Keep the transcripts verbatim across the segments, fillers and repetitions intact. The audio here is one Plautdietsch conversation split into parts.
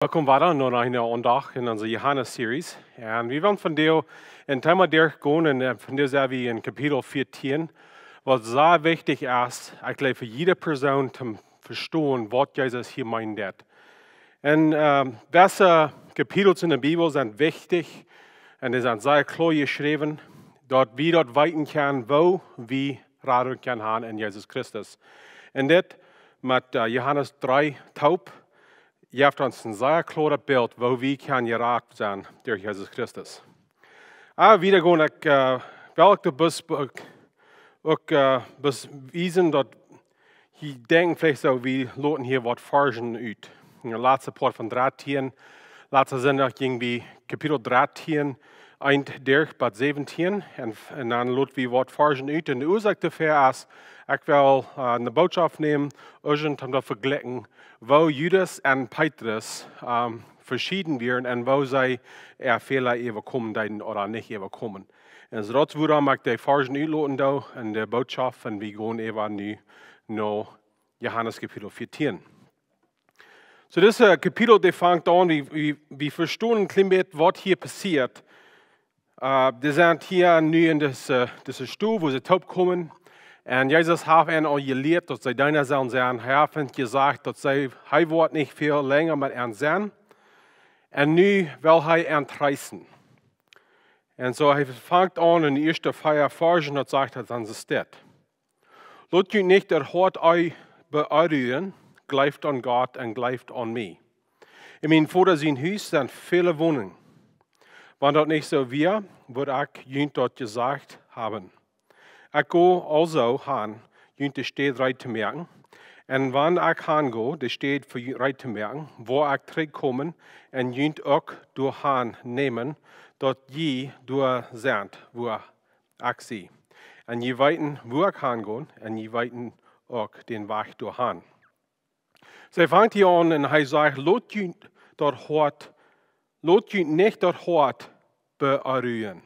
Welkom wada no eene Aundacht en onse Johanes-Series. Un wie wellen vondoag een Thema derchgonen, un vondoag sent wie en Kapitel vieetieen, waut sea wichtich es, ekj jleew, fa jiede Persoon to vestonen, waut Jesus hia meent. Un ähm, dise Kapitels en de Bibel sent wichtich un dee sent sea kloa jeschräwen, daut wie daut weeten kjennen, woo wie Radunk kjennen haben en Jesus Christus. Un dit met äh, Johanes dree toop jeft ons een sea kloaret Bilt, woo wie kjennen jerat sennen derch Jesus Christus. Oba wieda gonen, ekj äh, well ekj de Bus uk äh, bewiesen, daut jie denkjen veleicht soo, wie loten hia waut Varschen ut. En de latste Poat von dartieen, latsten Sindach jinj wie Kapitel dartieen, eent derch bat säwentieen, un, un dan lot wie waut Varschen ut. Un de Uasoak doafäa es, ekj well äh, eene Bootschoft nämen, un daut vejlikjen, woo Judas un Petrus ähm, veschieden wieren un woo see äa Fäla äwakomen deeden ooda nich äwakomen. Un soo daut wuarom ekj de Varschen utloten doo en de Bootschoft, un wie gonen äwa nu no Johanes Kapitel vieetieen. Soo, dise Kapitel, dee fangt aun, wie, wie, wie vestonen een kjlien bät, waut hia passieet. Äh, dee sent hia nu en dise, dise Stow, wua see toop komen. Un Jesus haft an aul jelieet, daut see Deena sellen sennen. Hee haft an jesajcht, daut see, hee woat nich väl lenja met an sennen. Un nu well hee an treesten. Un soo, hee fangt aun en de ieeschte vea Varschen, daut sajcht hee dan soo dit: Lot junt nich daut Hoat beonrujen, jleeft aun Gott un jleeft aun mie. En mien Voda sien Hus sent väle Woninjen. Wan daut nich soo wia, wudd ekj junt daut jesajcht haben. Ekj go aulsoo han, junt de Städ reed to moaken. Un wan ekj han go, de Städ fa junt reed to moaken, woa ekj trigj komen un junt uk doa han nämen, daut jie doa sent, wua ekj sie. Un jie weeten, wua ekj han go, un jie weeten uk dän Wajch doa han. See fangt hia aun un hee sajcht: Lot junt daut Hoat, lot junt nich daut Hoat beonrujen.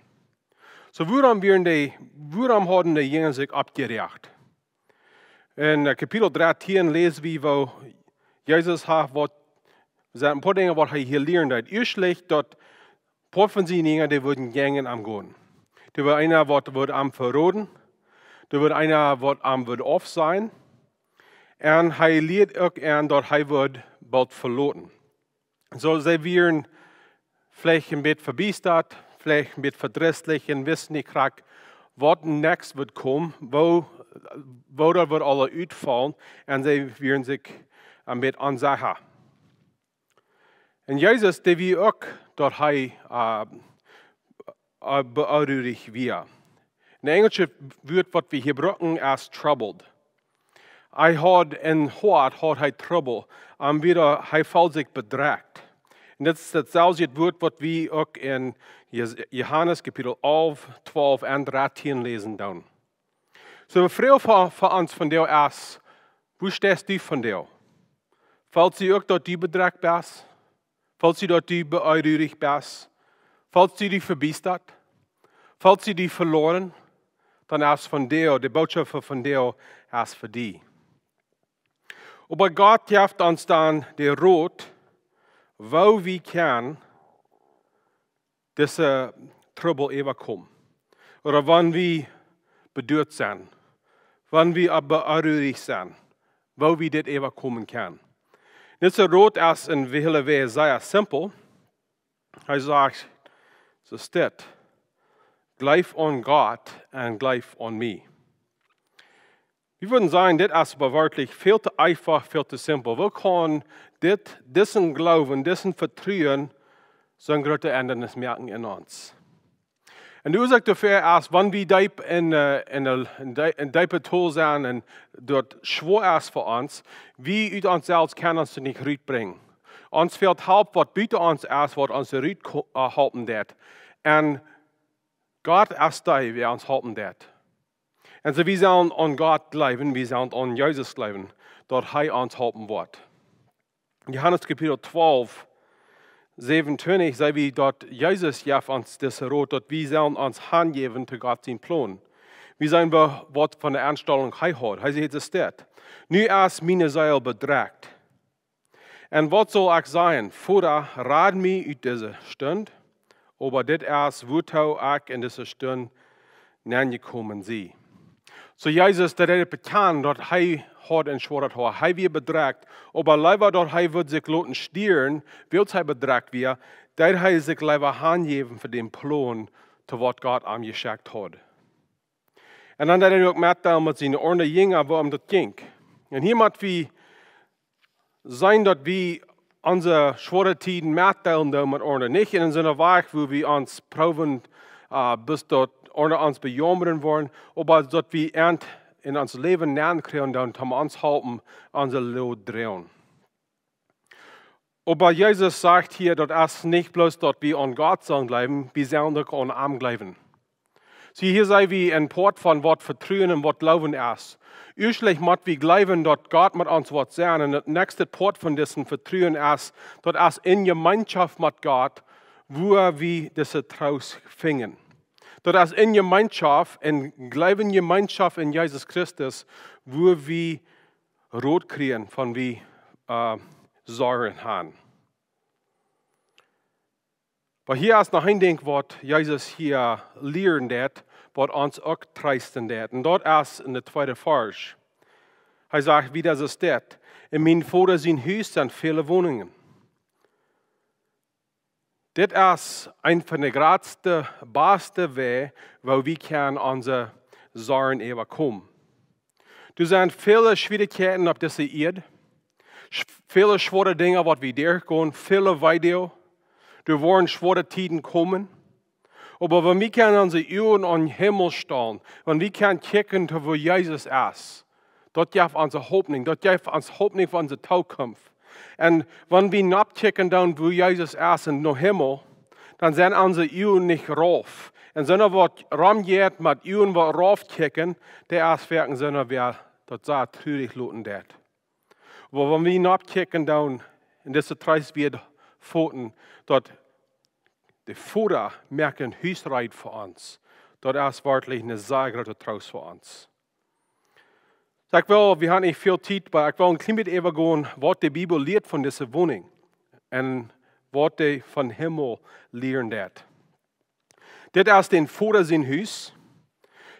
Soo, wuarom wieren dee, wuarom hauden de Jinja sikj oppjeräacht? En äh, Kapitel dartieen läs wie, woo Jesus haft waut, sent een poa Dinja, waut hee hia lieren deed. Ieeschtlich daut poa von siene Jinja, dee wudden jäajen am gonen. Doa wia eena, waut wudd am veroden. Doa wia eena, waut am wudd aufsajen. Un hee lieed uk an, daut hee wudd boolt veloten. Soo, see wieren veleicht een bät vebiestat, veleicht een bät vedrisslich un wisten nich krakjt, waut next wudd komen, woo, woo daut wudd aules utfaulen. Un see wieren sikj een bät onsecha. Un Jesus, dee wia uk, daut hee äh, äh, beonruicht wia. Een enjelsjet Wuat, waut wie hia brucken, es troubled. Hee haud en Hoat, haud hee Trubbel. Am wia, hee feeld sikj bedrekjt. Un dit es daut selwje Wuat, waut wie uk en Jes-, Johanes Kapitel alf, twalf un dartieen läsen doonen. Soo, de Froag fa, fa ons vondoag es: Woo steist du vondoag? Feelst du uk, daut du bedrekjt best? Feelst du, daut du beonruicht best? Feelst du die vebiestat? Feelst du die veloaren? Dan es vondoag, de Bootschoft fa vondoag es fa die. Oba Gott jeft ons dan dän Rot, woo wie kjennen dise Trubbel äwakomen. Ooda wan wie beduat sent, wan wie beonruicht sent, woo wie dit äwakomen kjennen. Dise Rot es en väle Wäaj sea simpel. Hee sajcht, soo steit: Jleew aun Gott un jleew aun mie. Wie wudden sajen, dit es oba werkjlich väl to eefach, väl to simpel. Woo kaun dit, disen Gloowen, disen Vetruen, soon groote Endrunk moaken en ons? Un de Uasoak doafäa es, wan wie deep en, äh, en, en, en deepe Tol sent un daut schwoa es fa ons, wie ut ons selfst kjennen ons nich rutbrinjen. Ons fält Help, waut buta ons es, waut ons rut ko-, äh, halpen deit. Un Gott es dee, wäa ons halpen deit. Un soo, wie sellen aun Gott jleewen, wie sellen aun Jesus jleewen, daut hee ons halpen woat. Johanes Kapitel twalf, säwenuntwintich, see wie, daut Jesus jeft ons dise Rot, daut wie sellen ons hanjäwen to Gott sien Plon. Wie seenen, wa-, waut fa eene Enstalunk hee haud. Hee sajcht, soo steit: Nu es miene Seel bedrekjt. Un waut saul ekj sajen? Voda, rad mie ut dise Stund, oba dit es, wuatoo ekj en dise Stund nenjekomen sie. Soo Jesus, daut hee bekjand, daut hee haud een schwoaret Hoat, hee wia bedrekjt, oba leewa daut hee wudd sikj loten stieren, wiels hee bedrekjt wia, deed hee sikj leewa hanjäwen fa dän Plon, to waut Gott am jeschekjt haud. Un dan deed hee uk met, met siene aundre Jinja, woo am daut jinkj. Un hia mott wie seenen, daut wie onse schwoare Tieden metdeelen doonen met aundre. Nich en soone Wies, wua wie ons proowen, äh, bat daut aundre ons bejaumren woaren, oba daut wie an en ons Läwen nenkjrieen doonen, om ons halpen, onse Load droagen. Oba Jesus sajcht hia, daut es nich bloos daut wie aun Gott sellen jleewen, wie sellen uk aun am jleewen. See, hia seenen wie een Poat von waut Vetruen un waut Gloowen es. Ieeschtlich mott wie jleewen, daut Gott met ons woat sennen. Un daut näakjste Poat von disen Vetruen es, daut es en Jemeenschoft met Gott, wua wie dise Troost finjen. Daut es en Jemeenschoft, en jleewen Jemeenschoft en Jesus Christus, wua wie Rot kjrieen, wan wie, äh, Sorjen han. Oba hia es noch een Dinkj, waut Jesus hia lieren deed, waut ons uk treesten deed. Un daut es en dän tweeden Varsch. Hee sajcht, woo daut steit: "En mienen Voda sien Hus sent väle Woninjen." Dit es een von de jratste, baste Wäaj, woo wie kjennen onse Sorjen äwakomen. Doa sent väle Schwierichkjeiten opp dise Ieed, sch-, väle schwoare Dinja, waut wie derchgonen, väle Weedoag, doa woaren schwoare Tieden komen. Oba wan wie kjennen onse Uagen aum Himmel stalen, wan wie kjennen kjikjen, wua Jesus es, daut jeft ons Hopninj, daut jeft ons Hopninj fa onse Tookunft. Un wan wie nopp kjikjen dan, wua Jesus es en dän Himmel, dan sent onse Uagen nich rauf. Un soone, waut romjeit met Uagen, waut rauf kjikjen, dee es werkjlich soone, wäa daut sea trurich loten deit. Oba wan wie nopp kjikjen dan, en dise Treest wia foten, daut de Voda moakt een Hus reed fa ons, daut es werkjlich een sea grooten Troost fa ons. Soo, ekj well, wie haben nich väl Tiet, oba ekj well een kjlien bät äwagonen, waut de Bibel lieet von dise Woninj un waut dee vom Himmel lieren deed. Dit es dän Voda sien Hus.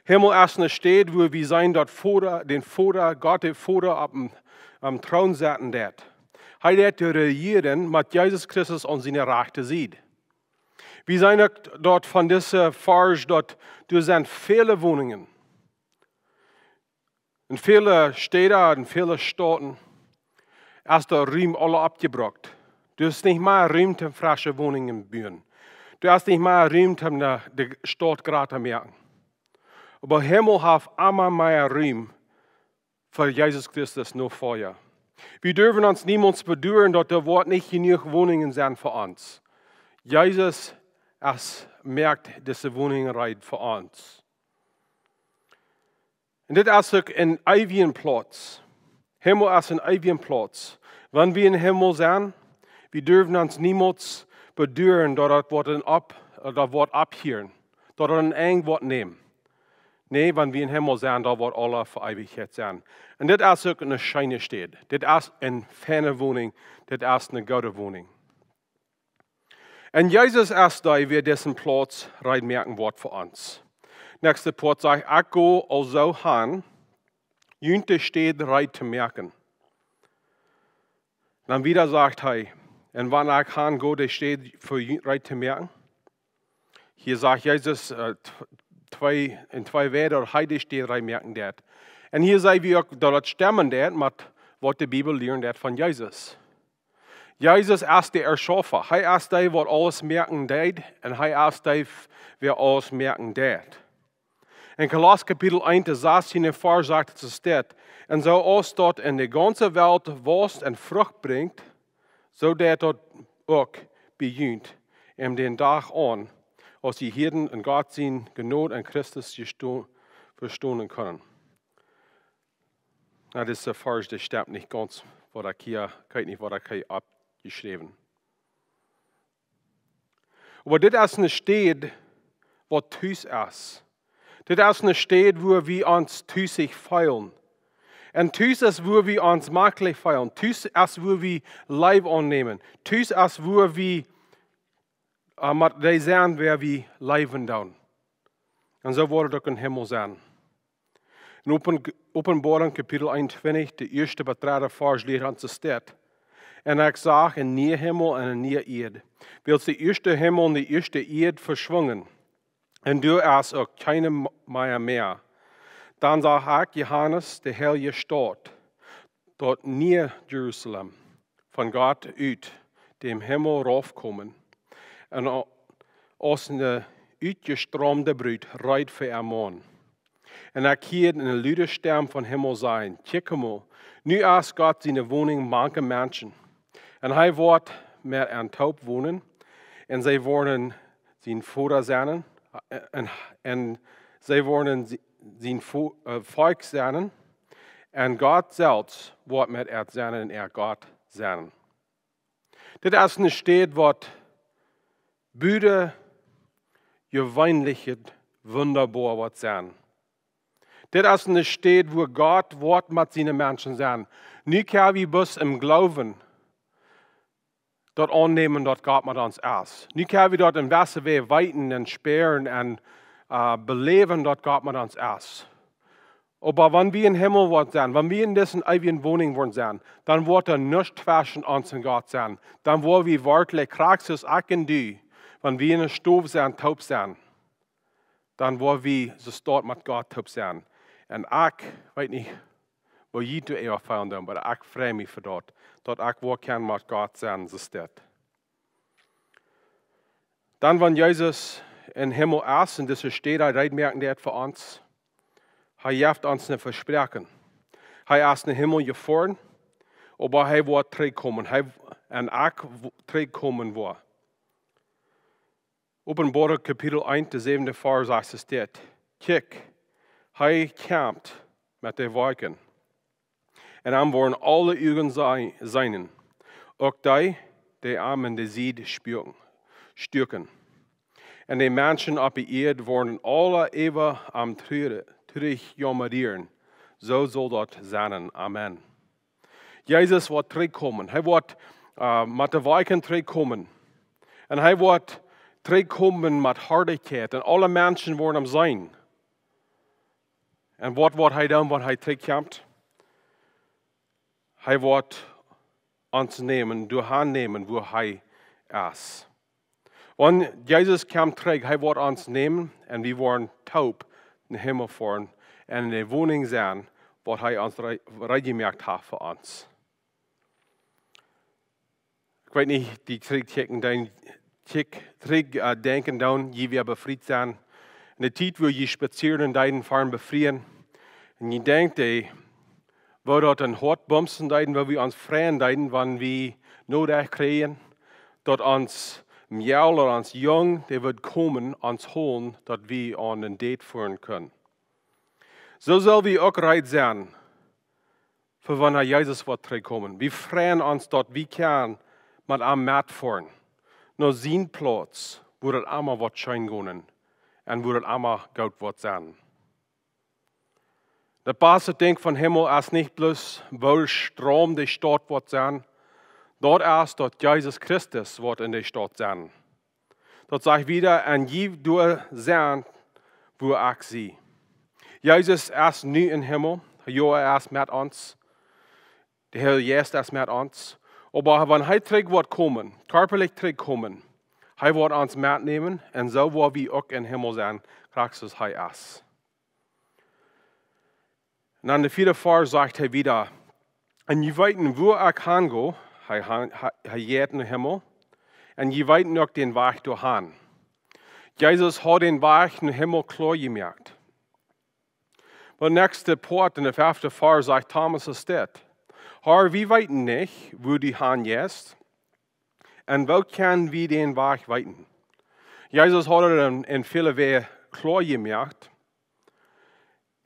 Himmel es eene Städ, wua wie seenen, daut Voda, dän Voda, Gott dän Voda opp dän, aum Troon sitten deed. Hee deed rejieren met Jesus Christus aun siene rajchte Sied. Wie seenen uk daut von dise Varsch, daut doa sent väle Woninjen. En väle Städen, en väle Stoten, es de Rum aula oppjebrukt. Doa es nich mea Rum toom fresche Woninjen buen. Doa es nich mea Rum toom de, de Staut jrata moaken. Oba Himmel haft emma mea Rum fa Jesus Christus Nofolja. Wie derwen ons niemols beduaren, daut doa woat nich jenuach Woninjen sennen fa ons. Jesus es, moakt dise Woninjen reed fa ons. Un dit es uk een eewjen Plauz. Himmel es een eewjen Plauz. Wan wie em Himmel sent, wie derwen ons niemols beduaren, daut daut woat een opp-, daut woat opphieren, daut daut een Enj woat nämen. Nä, wan wie em Himmel sent, daut woat aules fa Eewichkjeit sennen. Un dit es uk eene scheene Städ. Dit es eene feine Woninj. Dit es eene goode Woninj. Un Jesus es dee, wäa disen Plauz reed moaken woat fa ons. Näakjste Poat sajcht: "Ekj go aulsoo han, junt de Städ reed to moaken." Dan wada sajcht hee: "Un wan ekj han go, de Städ fa junt reed to moaken?" Hia sajcht Jesus, äh, tw-, twee, en twee Wäaj, daut hee de Städ reed moaken deed. Un hia seenen wie uk, daut daut stemmen deed met waut de Bibel lieren deed von Jesus. Jesus es de Erschaffa. Hee es dee, waut aules moaken deed. Un hee es dee, wäa aules moaken deed. En Kolossa Kapitel eent, de sastiende Varsch sajcht et soo: "Un soo aus daut en de gaunze Welt wausst un Frucht brinjt, soo deit daut uk bie junt, aun dän Dach aun, aus jie hieren un Gott siene Jnod en Christus jesto-, vestonen kjennen." Na, dise Varsch, dee stemt nich gaunz, waut ekj hia, ekj weet nich, waut ekj hia oppjeschräwen. Oba dit es eene Städ, waut tus es. Dit es eene Städ, wua wie ons tusich feelen. Un tus es wua wie ons maklich feelen. Tus es wua wie Leew aunnämen. Tus es wua wie, äh, met dee sent, wäa wie leewen doonen. Un soo woat et uk em Himmel sennen. En Open-, Openboarunk Kapitel eenuntwintich, de ieeschte bat dredde Varsch, lat ons dit. Un ekj sach een nieen Himmel un eene niee Ieed. Wiels de ieeschte Himmel un de ieeschte Ieed veschwungen, un doa es uk kjeene m-, mea mea. Dan sach ekj, Johanes, de heilje Staut, daut niee Jerusalem, von Gott ut däm Himmel raufkomen, un a-, aus eene utjestraumde Brut reed fa äa Maun. Un ekj hieed eene lude Stemm vom Himmel sajen: Kjikj mol, nu es Gott siene Wonunk mank de Menschen. Un hee woat met an toop wonen. Un see woaren sien Voda sennen. Un, un see woaren si-, sien Vo-, äh, Volkj sennen. Un Gott selfst woat met an sennen un äa Gott sennen. Dit es eene Städ waut butajeweenlich wundaboa woat sennen. Dit es eene Städ wua Gott woat met siene Menschen sennen. Nu kjenn wie bloos em Gloowen daut aunnämen, daut Gott met ons es. Nu kjenn wie daut en jewesse Wäaj weeten un spieren un, äh, beläwen, daut Gott met ons es. Oba wan wie em Himmel woaren sennen, wan wie en dise eewje Wonunk woaren sennen, dan woat doa nuscht tweschen ons un Gott sennen. Dan woa wie werkjlich krakjt soo aus ekj un du, wan wie en de Stow sent, toop sennen, dan woa wie soo stoakj met Gott toop sennen. Un ekj weet nich, woo jie daut ea feelen doonen, oba ekj frei mie fa daut, daut ekj woa kjennen met Gott sennen, soo aus dit. Dan, wan Jesus em Himmel es, en dise Städ, hee reed moaken deit fa ons, hee jeft ons een Vespräakjen. Hee es em Himmel jefoaren, oba hee woat trigjkomen. Hee, un ekj w-, trigjkomen woa. Openboarunk Kapitel eent, de säwende Varsch sajcht dit: Kjikj, hee kjemt met de Wolkjen. Un am woaren aule Uagen see-, seenen, uk dee, dee am en de Sied spuaken, stuaken. Un de Menschen opp de Ieed woaren aule äwa am tru-, trigj jaumren. Soo saul daut sennen. Amen. Jesus woat trigjkomen. Hee woat, äh, met de Wolkjen trigjkomen. Un hee woat trigjkomen met Harlichkjeit. Un aule Menschen woaren am seenen. Un waut woat hee doonen, wan hee trigjkjemt? Hee woat ons nämen, doahan nämen, wua hee es. Wan Jesus kjemt trigj, hee woat ons nämen un wie woaren toop nom Himmel foaren un en de Wonunk sennen, waut hee ons re-, reed jemoakt haft fa ons. Ekj weet nich, dee trigj kjikjen doonen, kjikj, trigj, äh, denkjen doonen, jie wia befriet sent. En de Tiet, wua jie spazieren deeden, ver befrieen. Un jie denkjen, ey, woo daut een Hoat bumsen deed, woo wie ons freien deeden, wan wie Norecht kjrieejen, daut ons Mejal ooda ons Jung, dee wudd komen, ons holen, daut wie aun een Date foaren kunnen. Soo sell wie uk reed sennen, fa wan Jesus woat trigjkomen. Wie freien ons, daut wie kjennen met am metfoaren no sien Plauz, wua daut emma woat scheen gonen un wua daut emma goot woat sennen. Daut baste Dinkj von Himmel es nich bloos, woo scheen de Staut woat sennen. Daut es, daut Jesus Christus woat en de Staut sennen. Daut sajcht wieda, un jie doa sennen, wua ekj sie. Jesus es nu em Himmel. Jo, hee es met ons. De Heilje Jeist es met ons. Oba wan hee trigj woat komen, kjarpalich trigjkomen, hee woat ons metnämen un soo woa wie uk em Himmel sennen, krakjt soo aus hee es. Un aun de vieede Varsch sajcht hee wieda: Un jie weeten, wua ekj han go, hee han-, hee, hee jeit nom Himmel, un jie weeten uk dän Wajch doahan. Jesus haud dän Wajch nom Himmel kloa jemoakt. Oba näakjste Poat en de fefte Varsch sajcht Thomas es dit: Herr, wie weeten nich, wua du han jeist, un woo kjenn wie dän Wajch weeten? Jesus haud et en, en väle Wäaj kloa jemoakt.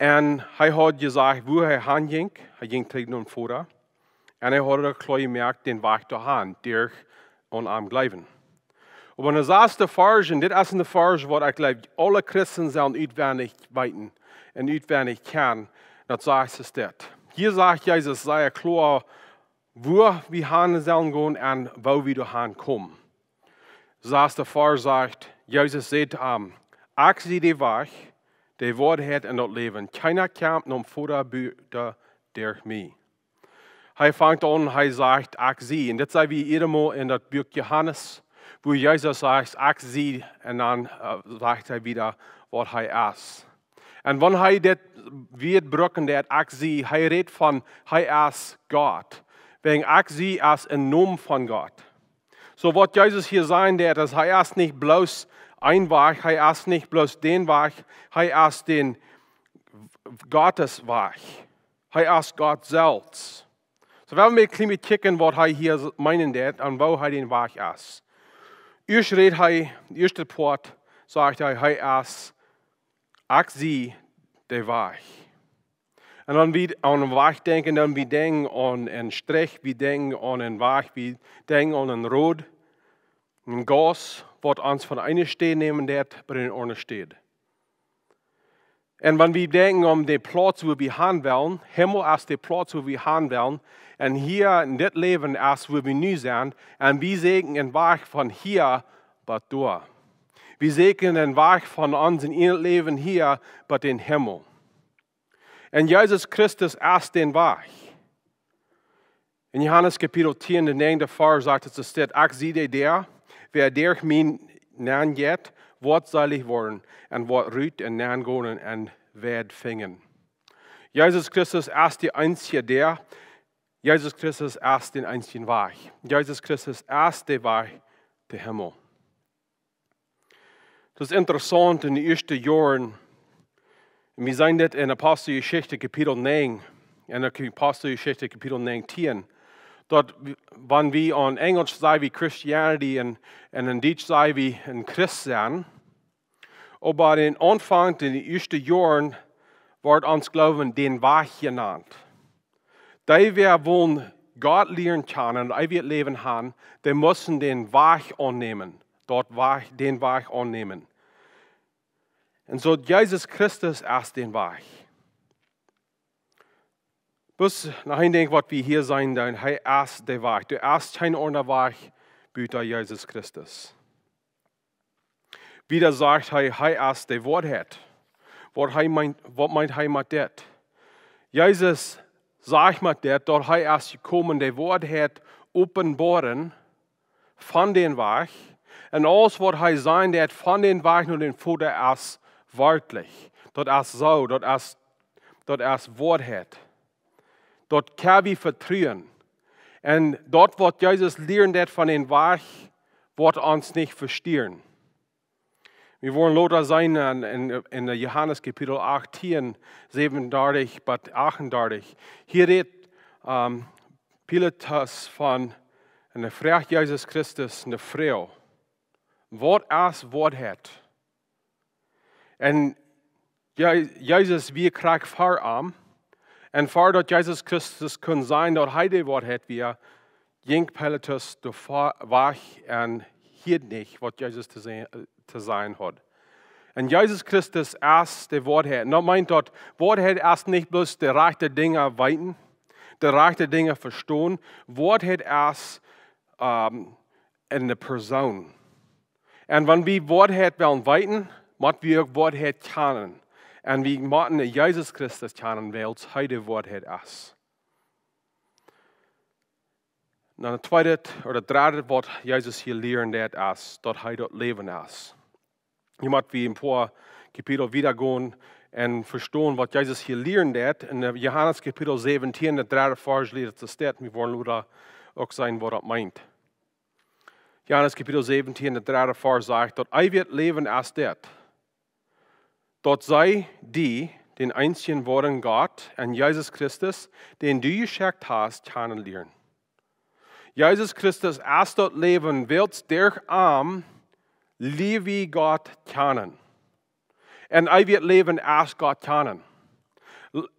Un hee haud jesajcht, wua hee han jinkj. Hee jinkj trigj nom Voda. Un hee haud et kloa jemoakt, dän Wajch doahan, derch aun am jleewen. Oba en de sasste Varsch, un dit es een Varsch, waut ekj jleew, aule Christen sellen utwendich weeten un utwendich kjennen, daut sajcht es dit: Hia sajcht Jesus sea kloa, wua wie han sellen gonen un woo wie doahan komen. Soo aus de Varsch sajcht, Jesus säd to am: "Ekj sie de Wajch, de Woarheit un daut Läwen. Kjeena kjemt nom Voda buta derch mie." Hee fangt aun, hee sajcht: "Ekj sie." Un dit see wie eenmol en daut Buak Johanes, wua Jesus sajcht: "Ekj sie." Un dan, äh, sajcht hee wada, waut hee es. Un wan hee dit Wuat brukt, daut "Ekj sie", hee rät von, hee es Gott. Wäajen "Ekj sie" es em Nomen von Gott. Soo waut Jesus hia sajen deit, es, hee es nich bloos een Wajch, hee es nich bloos dän Wajch, hee es dän Gottes Wajch. Hee es Gott selfst. Soo, wie haben een kjlien bät kjikjen, waut hee hia s-, meenen deit un woo hee dän Wajch es. Ieescht rät hee, de ieeschte Poat, sajcht hee, hee es: "Ekj sie de Wajch." Un wan wie aun een Wajch denkjen, dan wie denkjen aun een Strich, wie denkjen aun een Wajch, wie denkjen aun een Rot, een Gauss, waut ons von eene Städ nämen deit, bie eene aundre Städ. Un wan wie denkjen aun de Plauz, wua wie han wellen, Himmel es de Plauz, wua wie han wellen, un hia en dit Läwen es, wua wie nu sent, un wie sieekjen een Wajch von hia bat doa. Wie sieekjen een Wajch von ons en daut Läwen hia bat dän Himmel. Un Jesus Christus es dän Wajch. En Johanes Kapitel tieen, de näajende Varsch sajcht et soo: "Ekj sie de Däa, wäa derch mie nenjeit, woat selich woaren un woat rut un nengonen un Weid finjen." Jesus Christus es de eensje Däa. Jesus Christus es dän eensjen Wajch. Jesus Christus es de Wajch tom Himmel. Daut es interessaunt, en de ieeschte Joaren, un wie seenen dit en Aposteljeschicht Kapitel näajen, en Aposteljeschicht Kapitel näajentieen, daut w-, wan wie aun Enjlisch saj wie Christianity un, un en Dietsch saj wie een Christ sennen, oba en Aunfank, en de ieeschte Joaren, wort ons Gloowen dän Wajch jenant. Dee, wäa wullen Gott lieren kjanen un eewjet Läwen han, dee musten dän Wajch aunnämen. Daut Wajch, dän Wajch aunnämen. Un soo Jesus Christus es dän Wajch. Bloos noch een Dinkj, waut wie hia seenen doonen, hee es de Wajch. Doa es kjeen aundra Wajch buta Jesus Christus. Wada sajcht hee, hee es de Woarheit. Waut hee meent, waut meent hee met dit? Jesus sajcht met dit, daut hee es jekomen de Woarheit openboaren von dän Wajch. Un aules waut hee sajen deit von dän Wajch no dän Voda es werkjlich. Daut es soo, daut es, daut es Woarheit. Daut kjenn wie vetruen. Un daut waut Jesus lieren deit von dän Wajch, woat ons nich vestieren. Wie woaren lota seenen en, en, en Johanes Kapitel achtieen, säwenundartich bat achtundartich. Hia rät, ähm, Pilatus von, un hee froagt Jesus Christus eene Froag: "Waut es Woarheit?" Un Je-, Jesus wia krakjt ver am. Un ver daut Jesus Christus kunn sajen, daut hee de Woarheit wia, jinkj Pilatus doavon wajch un hieed nich, waut Jesus to sä-, to sajen haud. Un Jesus Christus es de Woarheit. Un daut meent, daut Woarheit es nich bloos de rajchte Dinja weeten, de rajchte Dinja vestonen. Woarheit es, ähm, eene Persoon. Un wan wie Woarheit wellen weeten, mott wie uk Woarheit kjanen. Un wie motten Jesus Christus kjanen, wiels hee de Woarheit es. Dan daut tweede ooda daut dredde, waut Jesus hia lieren deit, es, daut hee daut Läwen es. Hia mott wie een poa Kapitel wieda gonen un vestonen, waut Jesus hia lieren deit. En, äh, Johanes Kapitel säwentein, daut dredde Varsch, lia daut soo steit, wie woaren lota uk seenen, waut daut meent. Johanes Kapitel säwentein, daut dredde Varsch sajcht, daut eewje Läwen es dit: Daut see die, dän eensjen woaren Gott, un Jesus Christus, dän du jeschekjt hast, kjanen lieren. Jesus Christus es daut Läwen, wiels derch am lia wie Gott kjanen. Un eewje Läwen es Gott kjanen.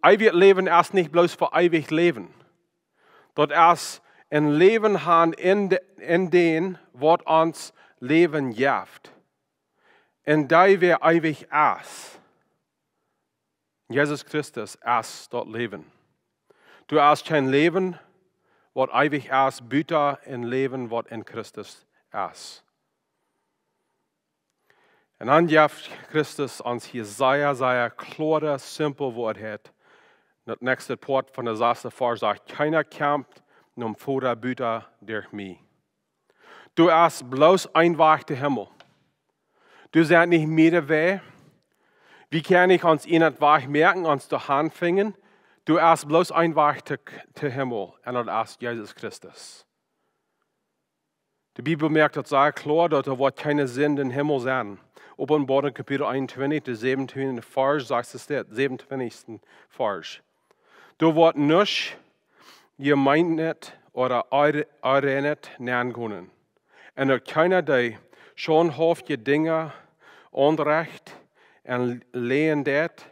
Eewje Läwen es nich bloos fa eewich läwen. Daut es een Läwen han en de, en dän, waut ons Läwen jeft. Un dee, wäa eewich es. Jesus Christus es daut Läwen. Du hast kjeen Läwen, waut eewich es, buta een Läwen, waut en Christus es. Un dan jeft Christus ons hia sea, sea kloare, simple Woarheit. Daut näakjste Poat von de sasde Varsch sajcht: "Kjeena kjemt nom Voda buta derch mie." Du hast bloos een Wajch to Himmel. Du sajchst nich mea de Wajch. Wie kjennen nich ons en daut Wajch moaken, ons doa han finjen. Du hast bloos een Wajch to, to Himmel, un daut es Jesus Christus. De Bibel moakt daut sea kloa, daut doa woat kjeene Sind em Himmel sennen. Openboarunk Kapitel eenuntwintich, de säwentwintwinjste Varsch, sajcht et dit, säwentwintwinjste Varsch. Doa woat nuscht jemeenet ooda onre-, onreinet nenkomen. Un uk kjeena, dee schaundhauftje Dinja aunrajcht un läajen deit,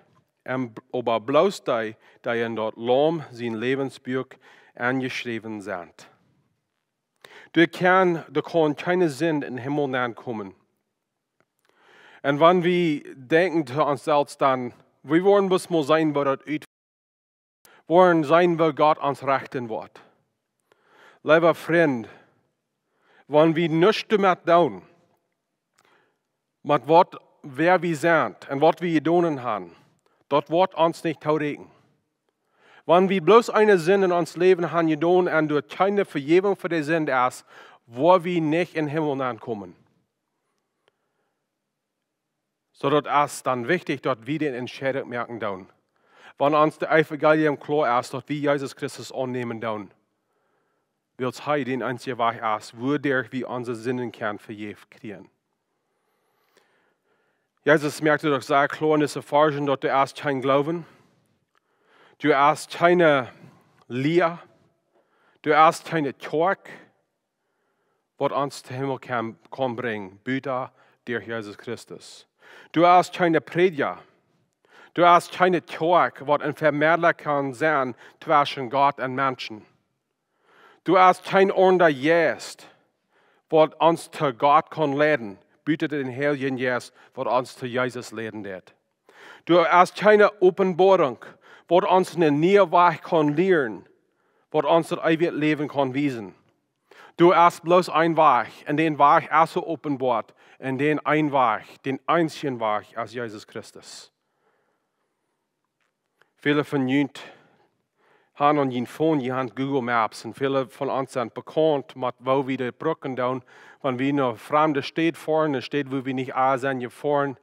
un b-, oba bloos dee, dee en daut Laum sien Läwensbuak enjeschräwen sent. Doa kaun, doa kaun kjeene Sind em Himmel nenkomen. Un wan wie denkjen to ons selfst dan, wie woaren bloos mol seenen, woo daut ut-, woaren seenen, woo Gott ons rechten woat. Leewa Frint, wan wie nuscht doamet doonen, met waut, wäa wie sent un waut wie jedonen haben, daut woat ons nich tooräakjen. Wan wie bloos eene Sind en ons Läwen haben jedonen un doa kjeene Vejäwunk fa de Sind es, woa wie nich em Himmel nenkomen. Soo daut es dan wichtich, daut wie dän Entscheidunk moaken doonen. Wan ons daut Evangelium kloa es, daut wie Jesus Christus aunnämen doonen. Wiels hee dän eensjen Wajch es, wuaderch wie onse Sinden kjennen vejäft kjrieen. Jesus moakt daut uk sea kloa en dise Varschen, daut du hast kjeen Gloowen, du hast kjeene Lia, du hast kjeene Kjoakj, waut ons tom Himmel kaun, kaun brinjen, buta derch Jesus Christus. Du hast kjeene Prädja, du hast kjeene Kjoakj, waut een Vemedla kaun sennen tweschen Gott un Menschen. Du hast kjeen aundra Jeist, waut ons to Gott kaun leiden, buta dän Heiljen Jeist, waut ons to Jesus leiden deit. Du hast kjeene Openboarunk, waut ons eenen nieen Wajch kaun lieren, waut ons daut eewje Läwen kaun wiesen. Du hast bloos een Wajch, un dän Wajch es soo openboat, un dän eenen Wajch, dän eensjen Wajch es Jesus Christus. Väle von junt haben aun jun Phone, jie haben Google Maps, un väle von ons sent bekaunt met woo wie daut brucken doonen, wan wie no eene framde Staut foaren, eene Staut, wua wie nich aul sent jefoaren,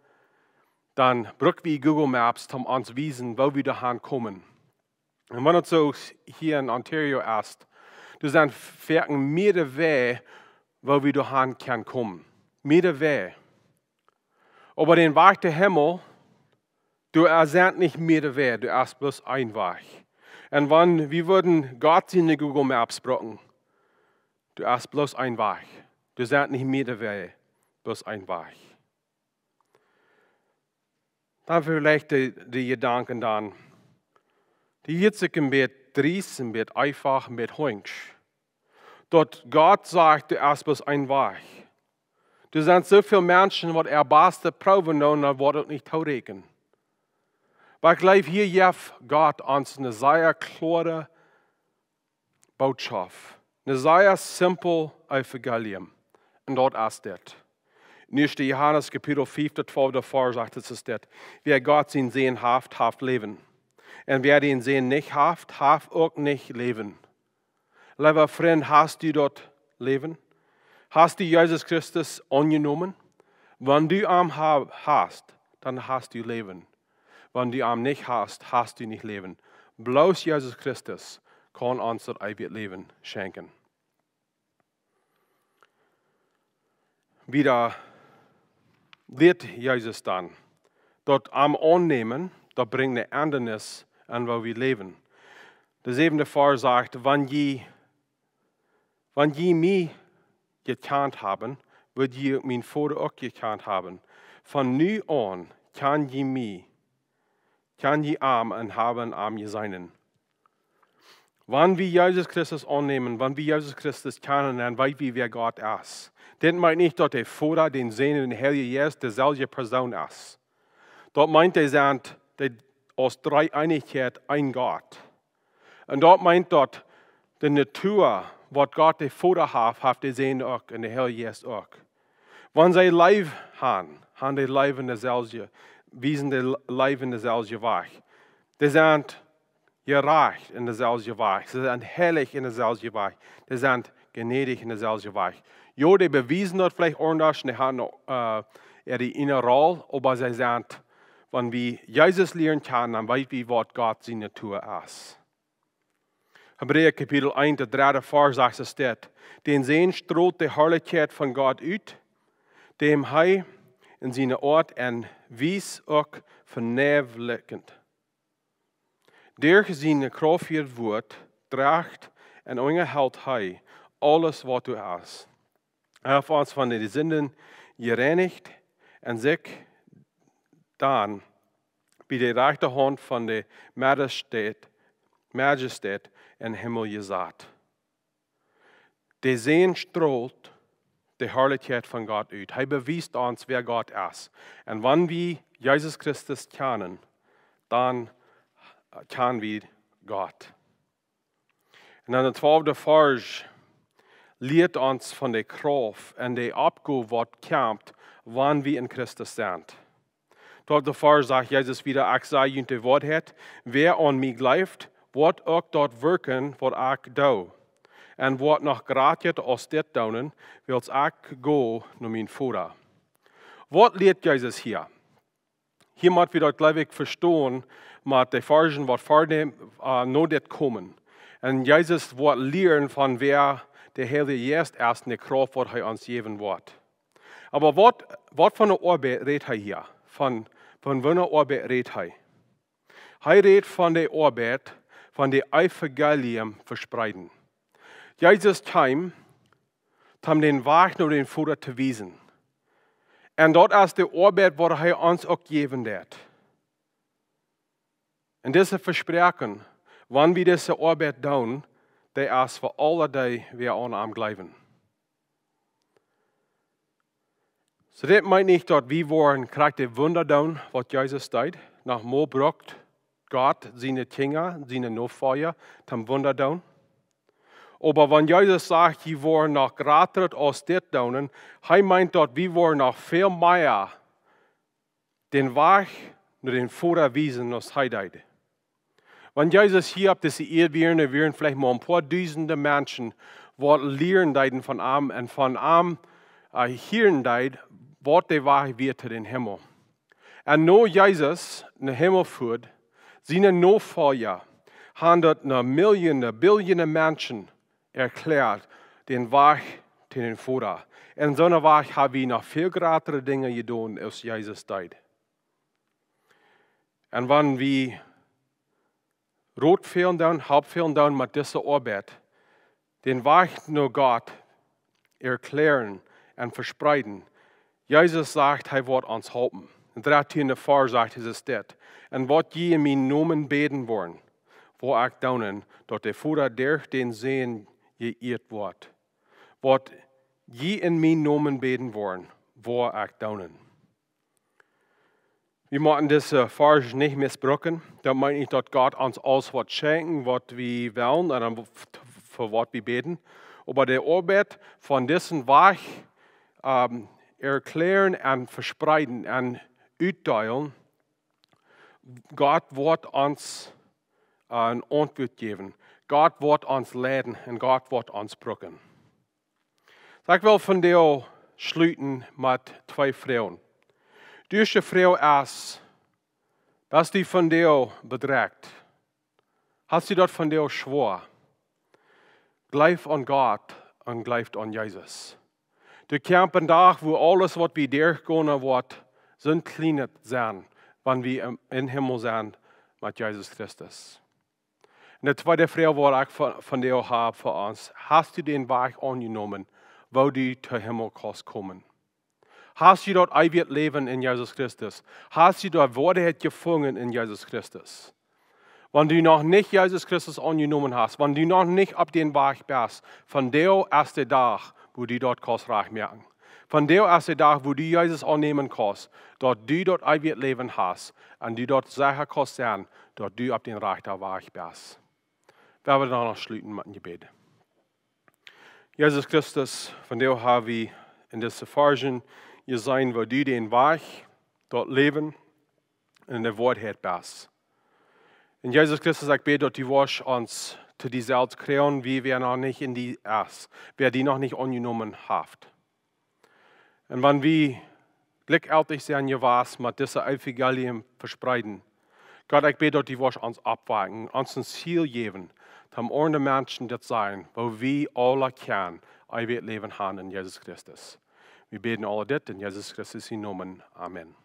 dan bruck wie Google Maps, om ons wiesen, woo wie doa han komen. Un wan et soo hia en Ontario es, doa sent foaken mearere Wäaj, woo wie doa han kjennen komen. Mearere Wäaj. Oba dän Wajch tom Himmel, doa sent nich mearere Wäaj, doa es bloos een Wajch. Un wan wie wudden Gott siene Google Maps brucken, doa es bloos een Wajch. Doa sent nich mearere Wäaj, bloos een Wajch. Dan veleicht de, de Jedanken dan. Dee hieet sikj een bät driest, een bät eefach, een bät hunjsch. Daut Gott sajcht, doa es bloos een Wajch. Doa sent soo väl Menschen, waut äa Bastet proowen doonen, dan woat et nich tooräakjen. Oba ekj jleew, hia jeft Gott ons eene sea kloare Bootschoft. Een sea simpel Evangelium. Un daut es dit. En ieeschte Johanes Kapitel fief, de twalfte Varsch sajcht et, es dit: "Wäa Gott sienen Sän haft, haft Läwen. Un wäa dän Sän nich haft, haft uk nich Läwen." Leewa Frint, hast du daut Läwen? Hast du Jesus Christus aunjenomen? Wan du am ha-, hast, dan hast du Läwen. Wan du am nich hast, hast du nich Läwen. Bloos Jesus Christus kaun ons daut eewje Läwen schenkjen. Wieda lieet Jesus dan, daut am aunnämen, daut brinjt eene Endanis aun, woo wie läwen. De säwende Varsch sajcht: "Wan jie, wan jie mie jekjant haben, woa jie mien Voda uk jekjant haben. Von nu aun kjann jie mie, kjann jie am un haben am jeseenen." Wan wie Jesus Christus aunnämen, wan wie Jesus Christus kjanen, dan weet wie, wäa Gott es. Dit meent nich, daut de Voda, de Sän un de Heilje Jeist deeselwje Persoon es. Daut meent, dee sent, dee aus Dreeeenichkjeit een Gott. Un daut meent daut de Natua, waut Gott de Voda haft, haft de Sän uk un de Heilje Jeist uk. Wan see Leew han, han dee Leew en deselwje, wiesen dee Leew en deselwje Wajch. Dee sent jerajcht en deselwje Wajch. See sent heilich en deselwje Wajch. Dee sent jnädich en deselwje Wajch. Jo, dee bewiesen daut veleicht aundasch un dee han noch, äh, äa ieejne Rol, oba see sent, wan wie Jesus lieren kjanen, dan weet wie, waut Gott siene Natua es. Hebräa Kapitel eent, de dredde Varsch sajcht et dit: "Dän Sän strolt de Harlichkjeit von Gott ut, däm hee en siene Oat un Wies uk vernäwlikjent. Derch sien krauftjet Wuat drajcht un unjahelt hee aules, waut doa es. Hee haft ons von de Sinden jereinicht un sikj dan bie de rajchte Haunt von de Majestät, Majestät em Himmel jesat." De Sän strolt de Harlichkjeit von Gott ut. Hee bewiest ons, wäa Gott es. Un wan wie Jesus Christus kjanen, dan kjanen wie Gott. Un dan de twalfte Varsch lieet ons von de Krauft un de Oppgow, waut kjemt, wan wie en Christus sent. Twalfte Varsch sajcht Jesus wada: "Ekj saj junt de Woarheit, wäa aun mie jleeft, woat uk daut wirkjen, waut ekj doo, un woat noch jrata aus dit doonen, wiels ekj go no mienen Voda." Waut lieet Jesus hia? Hia mott wie daut, jleew ekj, vestonen, met de Varschen, waut ver däm, äh, no dit komen. Un Jesus woat lieren von wäa de Heilje Jeist es un de Krauft, waut hee ons jäwen woat. Oba waut, waut fa eene Oabeit rät hee hia? Von, von waut fa eene Oabeit rät hee? Hee rät von de Oabeit von daut Evangelium vespreeden. Jesus kjeem, om dän Wajch no dän Voda to wiesen. Un daut es de Oabeit, waut hee ons uk jäwen deed. Un dise Vespräakjunk, wan wie dise Oabeit doonen, dee es fa aule dee, waut aun am jleewen. Soo, dit meent nich, daut wie woaren krakjt de Wunda doonen, waut Jesus deed. Noch mau brukt Gott siene Kjinja, siene Nofolja, toom Wunda doonen. Oba wan Jesus sajcht, "Jie woaren noch jrata aus dit doonen", hee meent, daut wie woaren noch väl mea dän Wajch no dän Voda wiesen aus hee deed. Wan Jesus hia opp dise Ieed wia, dan wieren veleicht mau een poa dusend Menschen, waut lieren deeden von am un von am, äh, hieren deeden, waut de Wajch wia to dän Himmel. Un no Jesus no Himmel fua, siene Nofolja, han daut no Millionen, Billionen Menschen erkjläat, dän Wajch to dän Voda. Un soone Wajch ha wie noch väl jratre Dinja jedonen aus Jesus deed. Un wan wie Rot fälen doonen, Help fälen doonen met dise Oabeit, dän Wajch no Gott erkjläaren un vespreeden, Jesus sajcht, hee woat ons halpen. Em dartieenden Varsch sajcht Jesus dit: "Un waut jie en mienen Nomen bäden woaren, woa ekj doonen, daut de Voda derch dän Sän jeieet woat. Waut jie en mienen Nomen bäden woaren, woa ekj doonen." Wie motten dise Varsch nich missbrucken. Daut meent nich, daut Gott ons aules woat schenkjen, waut wie wellen, un dan fa waut wie bäden. Oba de Oabeit von disen Wajch, ähm, erkjläaren un vespreeden un utdeelen, Gott woat ons, äh, eene Auntwuat jäwen. Gott woat ons leiden un Gott woat ons brucken. Soo, ekj well vondoag schluten met twee Froagen. De ieeschte Froag es: Best du vondoag bedrekjt? Hast du daut vondoag schwoa? Jleew aun Gott un jleew aun Jesus. Doa kjemt een Dach, wua aules, waut wie derchgonen, woat soon kjlienet sennen, wan wie em, em Himmel sent met Jesus Christus. Un de tweede Froag, waut ekj von, vondoag hab fa ons: Hast du dän Wajch aunjenomen, woo du tom Himmel kaust komen? Hast du daut eewje Läwen en Jesus Christus? Hast du de Woarheit jefungen en Jesus Christus? Wan du noch nich Jesus Christus aunjenomen hast, wan du noch nich opp dän Wajch best, vondoag es de Dach, wua du daut kaust rajcht moaken. Vondoag es de Dach, wua du Jesus aunnämen kaust, daut du daut eewje Läwen hast un du daut secha kaust sennen, daut du opp dän rajchten Wajch best. Wie woaren dan noch schluten met een Jebäd. Jesus Christus, vondoag ha wie en dise Varschen jeseenen, woo du dän Wajch, daut Läwen un de Woarheit best. Un Jesus Christus, ekj bäd, daut du woascht ons to die selfst kjrieen, wiels wie noch nich en die es, wäa die noch nich aunjenomen haft. Un wan wie jlikjjeltich sent jewast met dit Evangelium vespreeden, Gott, ekj bäd, daut du woascht ons oppwakjen, ons een Ziel jäwen, om aundre Menschen daut sajen, woo wie aula kjennen eewjet Läwen haben en Jesus Christus. Wie bäden aul dit en Jesus Christus sienen Nomen. Amen.